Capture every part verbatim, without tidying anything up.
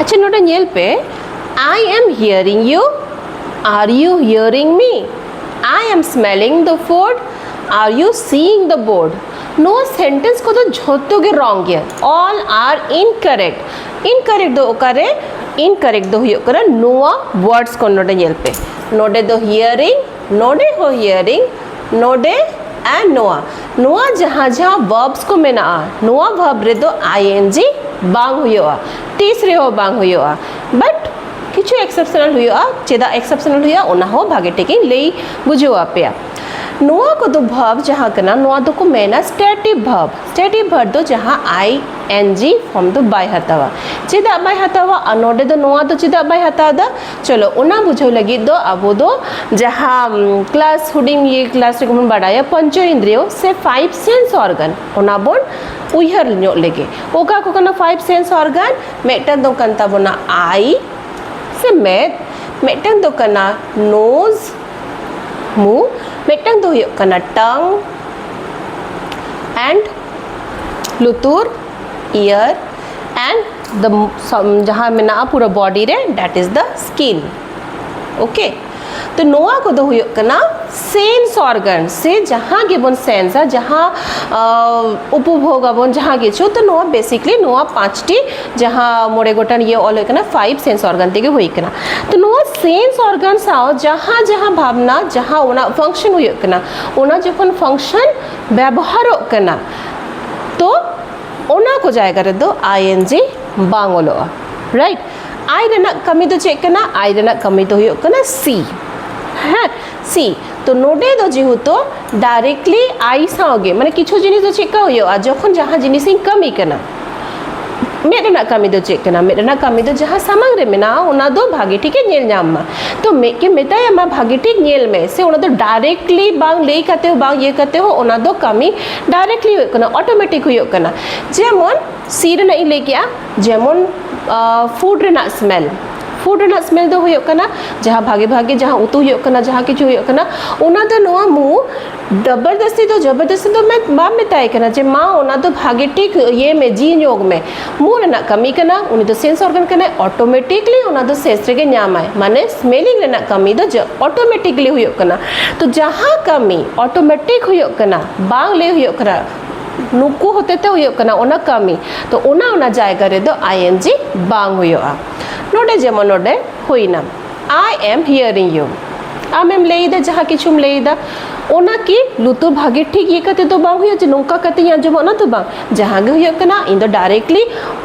ᱟᱪᱪᱷᱟ, ᱱᱚᱰᱮ ᱧᱮᱞ ᱯᱮ, I am hearing you. Are you hearing me? I am smelling the food. Are you seeing the board? ᱱᱚᱣᱟ sentence ᱠᱚᱫᱚ ᱡᱷᱚᱛᱚ ᱜᱮ ᱨᱚᱝ ᱜᱮᱭᱟ᱾ All are incorrect. ᱤᱱᱠᱟᱨᱮᱠᱴ ᱫᱚ ᱚᱠᱟᱨᱮ? ᱤᱱᱠᱟᱨᱮᱠᱴ ᱫᱚ ᱦᱩᱭᱩᱜ ᱠᱟᱱᱟ ᱱᱚᱣᱟ ᱣᱟᱨᱰᱥ ᱠᱚ᱾ ᱱᱚᱰᱮ ᱧᱮᱞ ᱯᱮ, ᱱᱚᱰᱮ ᱫᱚ ᱦᱤᱭᱟᱨᱤᱝ, ᱱᱚᱰᱮ ᱦᱚᱸ ᱦᱤᱭᱟᱨᱤᱝ, ᱱᱚᱰᱮ ᱟᱨ ᱱᱚᱣᱟ, ᱱᱚᱣᱟ ᱡᱟᱦᱟᱸ ᱡᱟᱦᱟᱸ ᱵᱷᱟᱨᱵᱥ ᱠᱚ ᱢᱮᱱᱟᱜᱼᱟ, ᱱᱚᱣᱟ ᱵᱷᱟᱨᱵ ᱨᱮᱫᱚ ᱟᱭ ᱮᱱ ᱡᱤ ᱵᱟᱝ ᱦᱩᱭᱩᱜᱼᱟ, ᱛᱤᱥ ᱨᱮᱦᱚᱸ ᱵᱟᱝ ᱦᱩᱭᱩᱜᱼᱟ᱾ ᱵᱟᱴ ᱠᱤᱪᱷᱩ ᱮᱠᱥᱮᱯᱥᱚᱱᱟᱞ ᱦᱩᱭᱩᱜᱼᱟ᱾ ᱪᱮᱫᱟᱜ ᱮᱠᱥᱮᱯᱥᱚᱱᱟᱞ ᱦᱩᱭᱩᱜᱼᱟ, ᱚᱱᱟ ᱦᱚᱸ ᱵᱷᱟᱜᱮ ᱴᱷᱤᱠ ᱤᱧ ᱞᱟᱹᱭ ᱵᱩᱡᱷᱟᱹᱣ ᱟᱯᱮᱭᱟ᱾ ᱱᱚᱣᱟ ᱠᱚᱫᱚ ᱵᱷᱟᱨᱵ ᱡᱟᱦᱟᱸ ᱠᱟᱱᱟ, ᱱᱚᱣᱟ ᱫᱚᱠᱚ ᱢᱮᱱᱟ ᱥᱴᱮᱴᱤᱵᱷ ᱵᱷᱟᱨᱵ᱾ ᱥᱴᱮᱴᱤᱵᱷ ᱵᱷᱟᱨᱵ ᱫᱚ ᱡᱟᱦᱟᱸ ᱟᱭ ᱮᱱ ᱡᱤ ᱯᱷᱚᱨᱢ ᱫᱚ ᱵᱟᱭ ᱦᱟᱛᱟᱣᱟ᱾ ᱪᱮᱫᱟᱜ ᱵᱟᱭ ᱦᱟᱛᱟᱣᱟ ᱟᱨ ᱱᱚᱰᱮ ᱫᱚ ᱱᱚᱣᱟ ᱫᱚ ᱪᱮᱫᱟᱜ ᱵᱟᱭ ᱦᱟᱛᱟᱣ ᱮᱫᱟ? ᱪᱚᱞᱚ, ᱚᱱᱟ ᱵᱩᱡᱷᱟᱹᱣ ᱞᱟᱹᱜᱤᱫ ᱫᱚ ᱟᱵᱚ ᱫᱚ ᱡᱟᱦᱟᱸ ᱠᱞᱟᱥ, ᱦᱩᱰᱤᱧ ᱤᱭᱟᱹ ᱠᱞᱟᱥ ᱨᱮᱜᱮ ᱵᱚᱱ ᱵᱟᱰᱟᱭᱟ, ᱯᱚᱧᱪᱚ ᱤᱱᱫᱨᱤᱭᱚ ᱥᱮ ᱯᱷᱟᱭᱤᱵᱷ ᱥᱮᱱᱥ ᱚᱨᱜᱟᱱ, ᱚᱱᱟ ᱵᱚᱱ ᱩᱭᱦᱟᱹᱨ ᱧᱚᱜ ᱞᱮᱜᱮ᱾ ᱚᱠᱟ ᱠᱚ ᱠᱟᱱᱟ ᱯᱷᱟᱭᱤᱵᱷ ᱥᱮᱱᱥ ᱚᱨᱜᱟᱱ? ᱢᱤᱫᱴᱟᱝ ᱫᱚ ᱠᱟᱱ ᱛᱟᱵᱚᱱᱟ ᱟᱭ ᱥᱮ ᱢᱮᱫ, ᱢᱤᱫᱴᱟᱝ ᱫᱚ ᱠᱟᱱᱟ ᱱᱳᱡᱽ, ᱢᱩ, ᱢᱤᱫᱴᱟᱝ ᱫᱚ ᱦᱩᱭᱩᱜ ᱠᱟᱱᱟ ᱴᱟᱝ ᱮᱱᱰ ᱞᱩᱛᱩᱨ, ᱤᱭᱟᱨ, ᱮᱱᱰ ᱫᱟ ᱡᱟᱦᱟᱸ ᱢᱮᱱᱟᱜᱼᱟ ᱯᱩᱨᱟᱹ ᱵᱚᱰᱤ ᱨᱮ, that is the skin. Okay, ᱛᱚ ᱱᱚᱣᱟ ᱠᱚᱫᱚ ᱦᱩᱭᱩᱜ ᱠᱟᱱᱟ ᱥᱮᱱᱥ ᱚᱨᱜᱟᱱ, ᱥᱮ ᱡᱟᱦᱟᱸ ᱜᱮᱵᱚᱱ ᱥᱮᱱᱥᱟ, ᱡᱟᱦᱟᱸ ᱟᱸ, ᱩᱯᱚᱵᱷᱳᱜᱽ ᱟᱵᱚᱱ ᱡᱟᱦᱟᱸ ᱠᱤᱪᱷᱩ, ᱛᱚ ᱱᱚᱣᱟ ᱵᱮᱥᱤᱠᱞᱤ ᱱᱚᱣᱟ ᱯᱟᱸᱪᱴᱤ ᱡᱟᱦᱟᱸ ᱢᱚᱬᱮ ᱜᱚᱴᱟᱝ ᱤᱭᱟᱹ ᱚᱞ ᱦᱩᱭ ᱠᱟᱱᱟ, ᱯᱷᱟᱭᱤᱵᱷ ᱥᱮᱱᱥ ᱚᱨᱜᱟᱱ ᱛᱮᱜᱮ ᱦᱩᱭ ᱠᱟᱱᱟ᱾ ᱛᱚ ᱱᱚᱣᱟ ᱥᱮᱱᱥ ᱚᱨᱜᱟᱱ ᱥᱟᱶ ᱡᱟᱦᱟᱸ ᱡᱟᱦᱟᱸ ᱵᱷᱟᱵᱽᱱᱟ, ᱡᱟᱦᱟᱸ ᱚᱱᱟ ᱯᱷᱟᱝᱥᱚᱱ ᱦᱩᱭᱩᱜ ᱠᱟᱱᱟ, ᱚᱱᱟ ᱡᱚᱠᱷᱚᱱ ᱯᱷᱟᱝᱥᱚᱱ ᱵᱮᱵᱚᱦᱟᱨᱚᱜ ᱠᱟᱱᱟ, ᱛᱚ ᱚᱱᱟ ᱠᱚ ᱡᱟᱭᱜᱟ ᱨᱮᱫᱚ ᱟᱭ ᱮᱱ ᱡᱤ ᱵᱟᱝ ᱚᱞᱚᱜᱼᱟ, ᱨᱟᱭᱤᱴ? ᱟᱭ ᱨᱮᱱᱟᱜ ᱠᱟᱹᱢᱤ ᱫᱚ ᱪᱮᱫ ᱠᱟᱱᱟ? ᱟᱭ ᱨᱮᱱᱟᱜ ᱠᱟᱹᱢᱤ ᱫᱚ ᱦᱩᱭᱩᱜ ᱠᱟᱱᱟ ᱥᱤ᱾ ᱦᱮᱸ, ᱥᱤ᱾ ᱛᱚ ᱱᱚᱰᱮ ᱫᱚ ᱡᱮᱦᱮᱛᱩ ᱰᱟᱭᱨᱮᱠᱴᱞᱤ ᱟᱭ ᱥᱟᱶ ᱜᱮ, ᱢᱟᱱᱮ ᱠᱤᱪᱷᱩ ᱡᱤᱱᱤᱥ ᱫᱚ ᱪᱮᱫᱠᱟ ᱦᱩᱭᱩᱜᱼᱟ, ᱡᱚᱠᱷᱚᱱ ᱡᱟᱦᱟᱸ ᱡᱤᱱᱤᱥᱤᱧ ᱠᱟᱹᱢᱤ ᱠᱟᱱᱟ, ᱢᱮᱫ ᱨᱮᱱᱟᱜ ᱠᱟᱹᱢᱤ ᱫᱚ ᱪᱮᱫ ᱠᱟᱱᱟ? ᱢᱮᱫ ᱨᱮᱱᱟᱜ ᱠᱟᱹᱢᱤ ᱫᱚ ᱡᱟᱦᱟᱸ ᱥᱟᱢᱟᱝ ᱨᱮ ᱢᱮᱱᱟᱜᱼᱟ, ᱚᱱᱟ ᱫᱚ ᱵᱷᱟᱜᱮ ᱴᱷᱤᱠᱮ ᱧᱮᱞ ᱧᱟᱢ ᱢᱟ᱾ ᱛᱚ ᱢᱮᱫ ᱠᱮ ᱢᱮᱛᱟᱭᱟ, "ᱢᱟ ᱵᱷᱟᱜᱮ ᱴᱷᱤᱠ ᱧᱮᱞ ᱢᱮ", ᱥᱮ ᱚᱱᱟ ᱫᱚ ᱰᱟᱭᱨᱮᱠᱴᱞᱤ ᱵᱟᱝ ᱞᱟᱹᱭ ᱠᱟᱛᱮ ᱦᱚᱸ, ᱵᱟᱝ ᱤᱭᱟᱹ ᱠᱟᱛᱮ ᱦᱚᱸ, ᱚᱱᱟ ᱫᱚ ᱠᱟᱹᱢᱤ ᱰᱟᱭᱨᱮᱠᱴᱞᱤ ᱦᱩᱭᱩᱜ ᱠᱟᱱᱟ, ᱚᱴᱳᱢᱮᱴᱤᱠ ᱦᱩᱭᱩᱜ ᱠᱟᱱᱟ᱾ ᱡᱮᱢᱚᱱ ᱥᱤ ᱨᱮᱱᱟᱜ ᱤᱧ ᱞᱟᱹᱭ ᱠᱮᱜᱼᱟ, ᱡᱮᱢᱚᱱ ᱯᱷᱩᱰ ᱨᱮᱱᱟᱜ ᱥᱢᱮᱞ, ᱯᱷᱩᱰ ᱨᱮᱱᱟᱜ ᱥᱢᱮᱞ ᱫᱚ ᱦᱩᱭᱩᱜ ᱠᱟᱱᱟ ᱡᱟᱦᱟᱸ ᱵᱷᱟᱜᱮ ᱵᱷᱟᱜᱮ ᱡᱟᱦᱟᱸ ᱩᱛᱩ ᱦᱩᱭᱩᱜ ᱠᱟᱱᱟ, ᱡᱟᱦᱟᱸ ᱠᱤᱪᱷᱩ ᱦᱩᱭᱩᱜ ᱠᱟᱱᱟ, ᱚᱱᱟ ᱫᱚ ᱱᱚᱣᱟ ᱢᱩ ᱡᱚᱵᱚᱨᱫᱚᱥᱛᱤ ᱫᱚ, ᱡᱚᱵᱚᱨᱫᱚᱥᱛᱤ ᱫᱚ ᱢᱮ-, ᱵᱟᱢ ᱢᱮᱛᱟᱭ ᱠᱟᱱᱟ ᱡᱮ ᱢᱟ ᱚᱱᱟ ᱫᱚ ᱵᱷᱟᱜᱮ ᱴᱷᱤᱠ ᱤᱭᱟᱹᱭ ᱢᱮ, ᱡᱤ ᱧᱚᱜᱽ ᱢᱮ᱾ ᱢᱩ ᱨᱮᱱᱟᱜ ᱠᱟᱹᱢᱤ ᱠᱟᱱᱟ, ᱩᱱᱤ ᱫᱚ ᱥᱮᱱᱥ ᱚᱨᱜᱟᱱ ᱠᱟᱱᱟᱭ, ᱚᱴᱳᱢᱮᱴᱤᱠᱞᱤ ᱚᱱᱟ ᱫᱚ ᱥᱮᱱᱥ ᱨᱮᱜᱮ ᱧᱟᱢᱟᱭ, ᱢᱟᱱᱮ ᱥᱢᱮᱞᱤᱝ ᱨᱮᱱᱟᱜ ᱠᱟᱹᱢᱤ ᱫᱚ ᱚᱴᱳᱢᱮᱴᱤᱠᱞᱤ ᱦᱩᱭᱩᱜ ᱠᱟᱱᱟ᱾ ᱛᱚ ᱡᱟᱦᱟᱸ ᱠᱟᱹᱢᱤ ᱚᱴᱳᱢᱮᱴᱤᱠ ᱦᱩᱭᱩᱜ ᱠᱟᱱᱟ, ᱵᱟᱝ ᱞᱟᱹᱭ ᱦᱩᱭᱩᱜ ᱠᱟᱱᱟ, ᱱᱩᱠᱩ ᱦᱚᱛᱮ ᱛᱮ ᱦᱩᱭᱩᱜ ᱠᱟᱱᱟ ᱚᱱᱟ ᱠᱟᱹᱢᱤ, ᱛᱚ ᱚᱱᱟ, ᱚᱱᱟ ᱡᱟᱭᱜᱟ ᱨᱮᱫᱚ ᱟᱭᱮᱱᱡᱤ ᱵᱟᱝ ᱦᱩᱭᱩᱜᱼᱟ᱾ ᱱᱚᱰᱮ ᱡᱮᱢᱚᱱ ᱱᱚᱰᱮ ᱦᱩᱭᱱᱟ, I am hearing you, ᱟᱢᱮᱢ ᱞᱟᱹᱭᱫᱟ, ᱡᱟᱦᱟᱸ ᱠᱤᱪᱷᱩᱢ ᱞᱟᱹᱭᱫᱟ, ᱚᱱᱟ ᱠᱤ ᱞᱩᱛᱩᱨ ᱵᱷᱟᱜᱮ ᱴᱷᱤᱠ ᱤᱭᱟᱹ ᱠᱟᱛᱮ ᱫᱚ ᱵᱟᱝ ᱦᱩᱭᱩᱜᱼᱟ ᱡᱮ ᱱᱚᱝᱠᱟ ᱠᱟᱛᱮᱧ ᱟᱸᱡᱚᱢᱟ, ᱚᱱᱟ ᱫᱚ ᱵᱟᱝ᱾ ᱡᱟᱦᱟᱸ ᱜᱮ ᱦᱩᱭᱩᱜ ᱠᱟᱱᱟ, ᱤᱧ ᱫᱚ ᱰᱟᱭᱨᱮᱠᱴᱞᱤ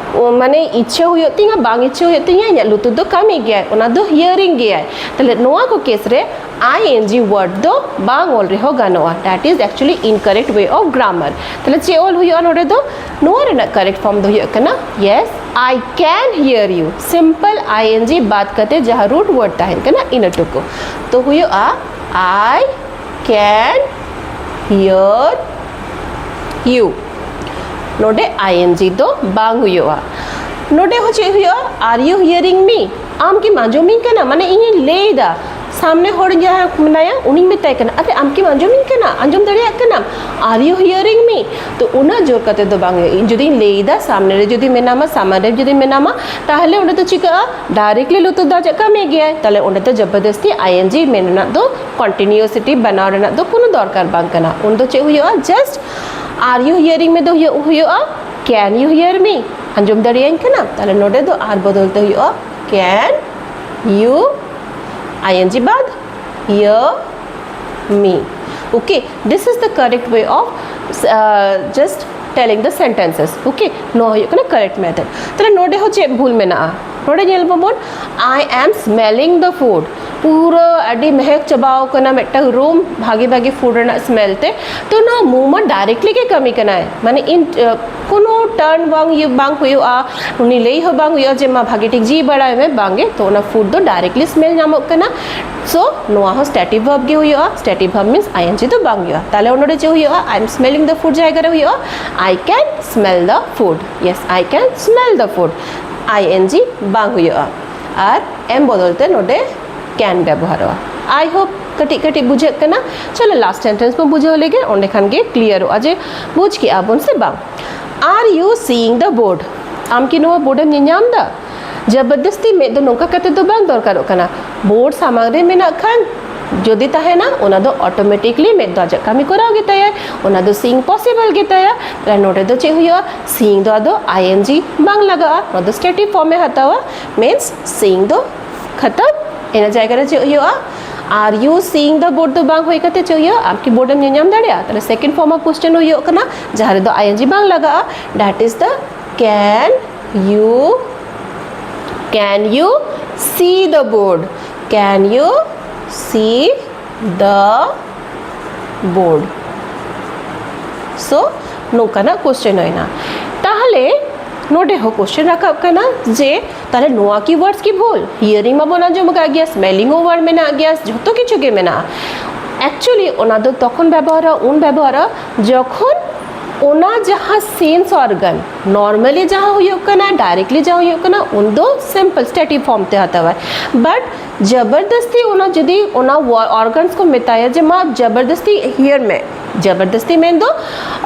ᱢᱟᱱᱮ ᱤᱪᱪᱷᱟᱹ ᱦᱩᱭᱩᱜ ᱛᱤᱧᱟ, ᱵᱟᱝ ᱤᱪᱪᱷᱟᱹ ᱦᱩᱭᱩᱜ ᱛᱤᱧᱟ, ᱤᱧᱟᱹᱜ ᱞᱩᱛᱩᱨ ᱫᱚ ᱠᱟᱹᱢᱤ ᱜᱮᱭᱟᱭ, ᱚᱱᱟ ᱫᱚ ᱦᱤᱭᱟᱨᱤᱝ ᱜᱮᱭᱟᱭ᱾ ᱛᱟᱦᱞᱮ ᱱᱚᱣᱟ ᱠᱚ ᱠᱮᱥ ᱨᱮ ing word ᱫᱚ ᱵᱟᱝ ᱚᱞ ᱨᱮᱦᱚᱸ ᱜᱟᱱᱚᱜᱼᱟ, that is actually incorrect way of grammar᱾ ᱛᱟᱦᱞᱮ ᱪᱮᱫ ᱚᱞ ᱦᱩᱭᱩᱜᱼᱟ ᱱᱚᱰᱮ ᱫᱚ? ᱱᱚᱣᱟ ᱨᱮᱱᱟᱜ correct form ᱫᱚ ᱦᱩᱭᱩᱜ ᱠᱟᱱᱟ, yes, I can hear you, simple ing ᱵᱟᱫ ᱠᱟᱛᱮ ᱡᱟᱦᱟᱸ root word ᱛᱟᱦᱮᱱ ᱠᱟᱱᱟ ᱤᱱᱟᱹ ᱴᱩᱠᱩ᱾ ᱛᱚ ᱦᱩᱭᱩᱜᱼᱟ, I can hear you᱾ ᱱᱚᱰᱮ ing ᱫᱚ ᱵᱟᱝ ᱦᱩᱭᱩᱜᱼᱟ᱾ ᱱᱚᱰᱮ ᱦᱚᱸ ᱪᱮᱫ ᱦᱩᱭᱩᱜᱼᱟ? Are you hearing me? ᱟᱢ ᱠᱤᱢ ᱟᱸᱡᱚᱢᱤᱧ ᱠᱟᱱᱟ? ᱢᱟᱱᱮ ᱤᱧᱤᱧ ᱞᱟᱹᱭ ᱮᱫᱟ, ᱥᱟᱢᱱᱮ ᱦᱚᱲ ᱡᱟᱦᱟᱸᱭ ᱢᱮᱱᱟᱭᱟ ᱩᱱᱤᱧ ᱢᱮᱛᱟᱭ ᱠᱟᱱᱟ, ᱟᱨᱮ ᱟᱢ ᱠᱤᱢ ᱟᱸᱡᱚᱢᱤᱧ ᱠᱟᱱᱟ? ᱟᱸᱡᱚᱢ ᱫᱟᱲᱮᱭᱟᱜ ᱠᱟᱱᱟᱢ? Are you hearing me? ᱛᱚ ᱩᱱᱟᱹᱜ ᱡᱳᱨ ᱠᱟᱛᱮ ᱫᱚ ᱵᱟᱝ ᱦᱩᱭᱩᱜᱼᱟ᱾ ᱤᱧ ᱡᱩᱫᱤᱧ ᱞᱟᱹᱭ ᱮᱫᱟ, ᱥᱟᱢᱱᱮ ᱨᱮ ᱡᱩᱫᱤ ᱢᱮᱱᱟᱢᱟ, ᱥᱟᱢᱟᱝ ᱨᱮ ᱡᱩᱫᱤ ᱢᱮᱱᱟᱢᱟ, ᱛᱟᱦᱚᱞᱮ ᱚᱸᱰᱮ ᱫᱚ ᱪᱤᱠᱟᱹᱜᱼᱟ? ᱰᱟᱭᱨᱮᱠᱴᱞᱤ ᱞᱩᱛᱩᱨ ᱫᱚ ᱟᱡᱟᱜ ᱠᱟᱹᱢᱤ ᱜᱮᱭᱟᱭ, ᱛᱟᱦᱚᱞᱮ ᱚᱸᱰᱮ ᱫᱚ ᱡᱚᱵᱚᱨᱫᱚᱥᱛᱤ ing ᱢᱮᱱ ᱨᱮᱱᱟᱜ ᱫᱚ, ᱠᱚᱱᱴᱤᱱᱤᱭᱩᱥᱤᱴᱤ ᱵᱮᱱᱟᱣ ᱨᱮᱱᱟᱜ ᱫᱚ ᱠᱳᱱᱳ ᱫᱚᱨᱠᱟᱨ ᱵᱟᱝ ᱠᱟᱱᱟ᱾ ᱩᱱ ᱫᱚ ᱪᱮᱫ ᱦᱩᱭᱩᱜᱼᱟ? Just are you hearing me ᱫᱚ ᱦᱩᱭᱩᱜ, ᱦᱩᱭᱩᱜᱼᱟ can you hear me, ᱟᱸᱡᱚᱢ ᱫᱟᱲᱮᱭᱟᱹᱧ ᱠᱟᱱᱟ? ᱛᱟᱦᱚᱞᱮ ᱱᱚᱰᱮ ᱫᱚ are ᱵᱚᱫᱚᱞ ᱛᱮ ᱦᱩᱭᱩᱜᱼᱟ can you, ing ᱵᱟᱫ, hear me. Okay, this is the correct way of, uh, just telling the sentences. Okay, ᱱᱚᱣᱟ ᱦᱩᱭᱩᱜ ᱠᱟᱱᱟ correct method. ᱛᱟᱦᱚᱞᱮ ᱱᱚᱰᱮ ᱦᱚᱸ ᱪᱮᱫ ᱵᱷᱩᱞ ᱢᱮᱱᱟᱜᱼᱟ? ᱱᱚᱰᱮ ᱧᱮᱞ ᱢᱟᱵᱚᱱ, I am smelling the food. ᱯᱩᱨᱟᱹ ᱟᱹᱰᱤ ᱢᱮᱦᱮᱠ ᱪᱟᱵᱟᱣ ᱠᱟᱱᱟ ᱢᱤᱫᱴᱟᱝ ᱨᱩᱢ ᱵᱷᱟᱜᱮ ᱵᱷᱟᱜᱮ ᱯᱷᱩᱰ ᱨᱮᱱᱟᱜ ᱥᱢᱮᱞ ᱛᱮ᱾ ᱛᱚ ᱱᱚᱣᱟ ᱢᱩ ᱢᱟ ᱰᱟᱭᱨᱮᱠᱴᱞᱤ ᱜᱮ ᱠᱟᱹᱢᱤ ᱠᱟᱱᱟᱭ, ᱢᱟᱱᱮ ᱤᱱ, ᱟᱹ, ᱠᱳᱱᱳ ᱴᱟᱨᱱ ᱵᱟᱝ ᱤᱭᱟᱹ ᱵᱟᱝ ᱦᱩᱭᱩᱜᱼᱟ, ᱩᱱᱤ ᱞᱟᱹᱭ ᱦᱚᱸ ᱵᱟᱝ ᱦᱩᱭᱩᱜᱼᱟ ᱡᱮ ᱢᱟ ᱵᱷᱟᱜᱮ ᱴᱷᱤᱠ ᱡᱤ ᱵᱟᱲᱟᱭ ᱢᱮ, ᱵᱟᱝᱜᱮ᱾ ᱛᱚ ᱚᱱᱟ ᱯᱷᱩᱰ ᱫᱚ ᱰᱟᱭᱨᱮᱠᱴᱞᱤ ᱥᱢᱮᱞ ᱧᱟᱢᱚᱜ ᱠᱟᱱᱟ᱾ ᱥᱳ ᱱᱚᱣᱟ ᱦᱚᱸ stative verb ᱜᱮ ᱦᱩᱭᱩᱜᱼᱟ᱾ Stative verb means ing ᱫᱚ ᱵᱟᱝ ᱦᱩᱭᱩᱜᱼᱟ᱾ ᱛᱟᱦᱞᱮ ᱚᱸᱰᱮ ᱪᱮᱫ ᱦᱩᱭᱩᱜᱼᱟ? I am smelling the food ᱡᱟᱭᱜᱟ ᱨᱮ ᱦᱩᱭᱩᱜᱼᱟ I can smell the food. Yes, I can smell the food. ing ᱵᱟᱝ ᱦᱩᱭᱩᱜᱼᱟ᱾ ᱟᱨ am ᱵᱚᱫᱚᱞ ᱛᱮ ᱱᱚᱰᱮ can ᱵᱮᱵᱚᱦᱟᱨᱚᱜᱼᱟ᱾ I hope ᱠᱟᱹᱴᱤᱡ ᱠᱟᱹᱴᱤᱡ ᱵᱩᱡᱷᱟᱹᱜ ᱠᱟᱱᱟ᱾ ᱪᱚᱞᱚ, last sentence ᱵᱚᱱ ᱵᱩᱡᱷᱟᱹᱣ ᱞᱮᱜᱮ, ᱚᱸᱰᱮ ᱠᱷᱟᱱ ᱜᱮ clearᱚᱜᱼᱟ ᱡᱮ ᱵᱩᱡᱽ ᱠᱮᱜᱼᱟ ᱵᱚᱱ ᱥᱮ ᱵᱟᱝ᱾ Are you seeing the board? ᱟᱢ ᱠᱤ ᱱᱚᱣᱟ ᱵᱳᱨᱰ ᱮᱢ ᱧᱮᱧᱟᱢ ᱫᱟ? ᱡᱚᱵᱚᱨᱫᱚᱥᱛᱤ ᱢᱮᱫ ᱫᱚ ᱱᱚᱝᱠᱟ ᱠᱟᱛᱮ ᱫᱚ ᱵᱟᱝ ᱫᱚᱨᱠᱟᱨᱚᱜ ᱠᱟᱱᱟ᱾ ᱵᱳᱨᱰ ᱥᱟᱢᱟᱝ ᱨᱮ ᱢᱮᱱᱟᱜ ᱠᱷᱟᱱ ᱡᱩᱫᱤ ᱛᱟᱦᱮᱱᱟ, ᱚᱱᱟ ᱫᱚ automatically ᱢᱮᱫ ᱫᱚ ᱟᱡᱟᱜ ᱠᱟᱹᱢᱤ ᱠᱚᱨᱟᱣ ᱜᱮ ᱛᱟᱭᱟᱭ, ᱚᱱᱟ ᱫᱚ seeing possible ᱜᱮ ᱛᱟᱭᱟ᱾ ᱛᱟᱦᱞᱮ ᱱᱚᱰᱮ ᱫᱚ ᱪᱮᱫ ᱦᱩᱭᱩᱜᱼᱟ? Seeing ᱫᱚ ᱟᱫᱚ ing ᱵᱟᱝ ᱞᱟᱜᱟᱜᱼᱟ, ᱱᱚᱣᱟ ᱫᱚ stative form ᱮ ᱦᱟᱛᱟᱣᱟ, means seeing ᱫᱚ ᱠᱷᱟᱛᱟᱢ᱾ ᱤᱱᱟᱹ ᱡᱟᱭᱜᱟ ᱨᱮ ᱪᱮᱫ ᱦᱩᱭᱩᱜᱼᱟ? Are you seeing the board ᱫᱚ ᱵᱟᱝ ᱦᱩᱭ ᱠᱟᱛᱮ ᱪᱮᱫ ᱦᱩᱭᱩᱜᱼᱟ? ᱟᱢ ᱠᱤ ᱵᱳᱨᱰ ᱮᱢ ᱧᱮᱧᱟᱢ ᱫᱟᱲᱮᱭᱟᱜᱼᱟ? ᱛᱟᱦᱞᱮ second form of question ᱦᱩᱭᱩᱜ ᱠᱟᱱᱟ, ᱡᱟᱦᱟᱸ ᱨᱮᱫᱚ ing ᱵᱟᱝ ᱞᱟᱜᱟᱜᱼᱟ, that is the can you, can you see the board? Can you see the board? So ᱱᱚᱝᱠᱟᱱᱟᱜ question ᱦᱩᱭᱱᱟ᱾ ᱛᱟᱦᱞᱮ ᱱᱚᱰᱮ ᱦᱚᱸ question ᱨᱟᱠᱟᱵ ᱠᱟᱱᱟ ᱡᱮ ᱛᱟᱦᱞᱮ ᱱᱚᱣᱟ ᱠᱤ words ᱠᱤ ᱵᱷᱩᱞ? Hearing ᱢᱟᱵᱚᱱ ᱟᱸᱡᱚᱢ ᱟᱠᱟᱫ ᱜᱮᱭᱟ, smelling ᱦᱚᱸ word ᱢᱮᱱᱟᱜ ᱜᱮᱭᱟ, ᱡᱷᱚᱛᱚ ᱠᱤᱪᱷᱩ ᱜᱮ ᱢᱮᱱᱟᱜᱼᱟ᱾ Actually ᱚᱱᱟ ᱫᱚ ᱛᱚᱠᱷᱚᱱ ᱵᱮᱵᱚᱦᱟᱨᱚᱜᱼᱟ, ᱩᱱ ᱵᱮᱵᱚᱦᱟᱨᱚᱜᱼᱟ ᱡᱚᱠᱷᱚᱱ ᱚᱱᱟ ᱡᱟᱦᱟᱸ sense organ normally ᱡᱟᱦᱟᱸ ᱦᱩᱭᱩᱜ ᱠᱟᱱᱟ, directly ᱡᱟᱦᱟᱸ ᱦᱩᱭᱩᱜ ᱠᱟᱱᱟ, ᱩᱱ ᱫᱚ simple stative form ᱛᱮ ᱦᱟᱛᱟᱣᱟᱭ᱾ But ᱡᱚᱵᱚᱨᱫᱚᱥᱛᱤ ᱚᱱᱟ ᱡᱩᱫᱤ ᱚᱱᱟ organs ᱠᱚ ᱢᱮᱛᱟᱭᱟ ᱡᱮ ᱢᱟ ᱡᱚᱵᱚᱨᱫᱚᱥᱛᱤ hear ᱢᱮ, ᱡᱚᱵᱚᱨᱫᱚᱥᱛᱤ ᱢᱮᱱᱫᱚ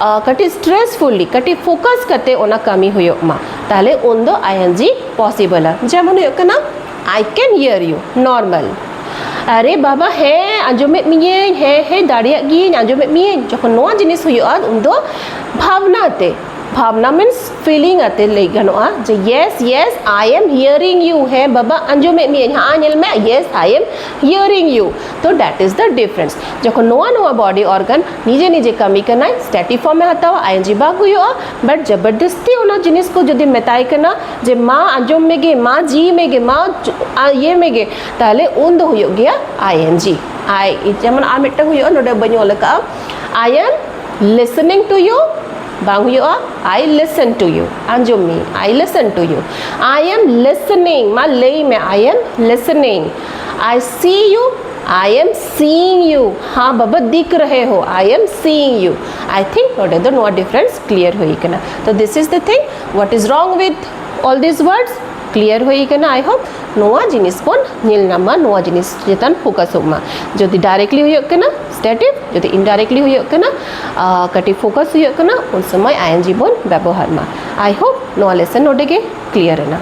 ᱟᱸ, ᱠᱟᱹᱴᱤᱡ stressfully, ᱠᱟᱹᱴᱤᱡ focus ᱠᱟᱛᱮ ᱚᱱᱟ ᱠᱟᱹᱢᱤ ᱦᱩᱭᱩᱜ ᱢᱟ, ᱛᱟᱦᱞᱮ ᱩᱱ ᱫᱚ ing possible ᱟ᱾ ᱡᱮᱢᱚᱱ ᱦᱩᱭᱩᱜ ᱠᱟᱱᱟ, I can hear you, normal. ᱟᱨᱮ ᱵᱟᱵᱟ, ᱦᱮᱸ ᱟᱸᱡᱚᱢᱮᱫ ᱢᱤᱭᱟᱹᱧ, ᱦᱮᱸ ᱦᱮᱸ ᱫᱟᱲᱮᱭᱟᱜ ᱜᱤᱭᱟᱹᱧ, ᱟᱸᱡᱚᱢᱮᱫ ᱢᱤᱭᱟᱹᱧ᱾ ᱡᱚᱠᱷᱚᱱ ᱱᱚᱣᱟ ᱡᱤᱱᱤᱥ ᱦᱩᱭᱩᱜᱼᱟ, ᱩᱱ ᱫᱚ ᱵᱷᱟᱵᱽᱱᱟ ᱛᱮ, ᱵᱷᱟᱵᱽᱱᱟ means feeling ᱟᱛᱮ ᱞᱟᱹᱭ ᱜᱟᱱᱚᱜᱼᱟ ᱡᱮ yes, yes, I am hearing you, ᱦᱮᱸ ᱵᱟᱵᱟ ᱟᱸᱡᱚᱢᱮᱫ ᱢᱤᱭᱟᱹᱧ, ᱦᱮᱸ ᱧᱮᱞ ᱢᱮ, yes, I am hearing you. ᱛᱚ that is the difference. ᱡᱚᱠᱷᱚᱱ ᱱᱚᱣᱟ ᱱᱚᱣᱟ body organ ᱱᱤᱡᱮ ᱱᱤᱡᱮ ᱠᱟᱹᱢᱤ ᱠᱟᱱᱟᱭ, stative form ᱮ ᱦᱟᱛᱟᱣᱟ, ing ᱵᱟᱝ ᱦᱩᱭᱩᱜᱼᱟ᱾ But ᱡᱚᱵᱚᱨᱫᱚᱥᱛᱤ ᱚᱱᱟ ᱡᱤᱱᱤᱥ ᱠᱚ ᱡᱩᱫᱤ ᱢᱮᱛᱟᱭ ᱠᱟᱱᱟ ᱡᱮ ᱢᱟ ᱟᱸᱡᱚᱢ ᱢᱮᱜᱮ, ᱢᱟ ᱡᱤ ᱢᱮᱜᱮ, ᱢᱟ ᱪ-, ᱟ, ᱤᱭᱟᱹ ᱢᱮᱜᱮ, ᱛᱟᱦᱞᱮ ᱩᱱ ᱫᱚ ᱦᱩᱭᱩᱜ ᱜᱮᱭᱟ ing᱾ I, ᱡᱮᱢᱚᱱ ᱟᱨ ᱢᱤᱫᱴᱟᱝ ᱦᱩᱭᱩᱜᱼᱟ, ᱱᱚᱰᱮ ᱵᱟᱹᱧ ᱚᱞ ᱟᱠᱟᱫᱼᱟ, I am listening to you, ᱵᱟᱝ ᱦᱩᱭᱩᱜᱼᱟ, I listen to you, ᱟᱸᱡᱚᱢ ᱢᱮ, I listen to you. I am listening, ᱢᱟ ᱞᱟᱹᱭ ᱢᱮ, I am listening. I see you, I am seeing you. हाँ बाबा दिख रहे हो, I am seeing you. I think ᱱᱚᱰᱮ ᱫᱚ ᱱᱚᱣᱟ difference clear ᱦᱩᱭ ᱠᱟᱱᱟ᱾ ᱛᱚ this is the thing, what is wrong with all these words? Clear ᱦᱩᱭ ᱠᱟᱱᱟ᱾ I hope ᱱᱚᱣᱟ ᱡᱤᱱᱤᱥ ᱵᱚᱱ ᱧᱮᱞ ᱧᱟᱢ ᱢᱟ, ᱱᱚᱣᱟ ᱡᱤᱱᱤᱥ ᱪᱮᱛᱟᱱ ᱯᱷᱳᱠᱟᱥᱚᱜ ᱢᱟ᱾ ᱡᱩᱫᱤ ᱰᱟᱭᱨᱮᱠᱴᱞᱤ ᱦᱩᱭᱩᱜ ᱠᱟᱱᱟ ᱥᱴᱮᱴᱤᱵᱷ, ᱡᱩᱫᱤ ᱤᱱᱰᱟᱭᱨᱮᱠᱴᱞᱤ ᱦᱩᱭᱩᱜ ᱠᱟᱱᱟ ᱟᱨ, ᱠᱟᱹᱴᱤᱡ ᱯᱷᱳᱠᱟᱥ ᱦᱩᱭᱩᱜ ᱠᱟᱱᱟ, ᱩᱱ ᱥᱚᱢᱚᱭ ᱟᱭᱮᱱᱡᱤ ᱵᱚᱱ ᱵᱮᱵᱚᱦᱟᱨ ᱢᱟ᱾ I hope ᱱᱚᱣᱟ ᱞᱮᱥᱚᱱ ᱱᱚᱰᱮ ᱜᱮ ᱠᱞᱤᱭᱟᱨ ᱮᱱᱟ᱾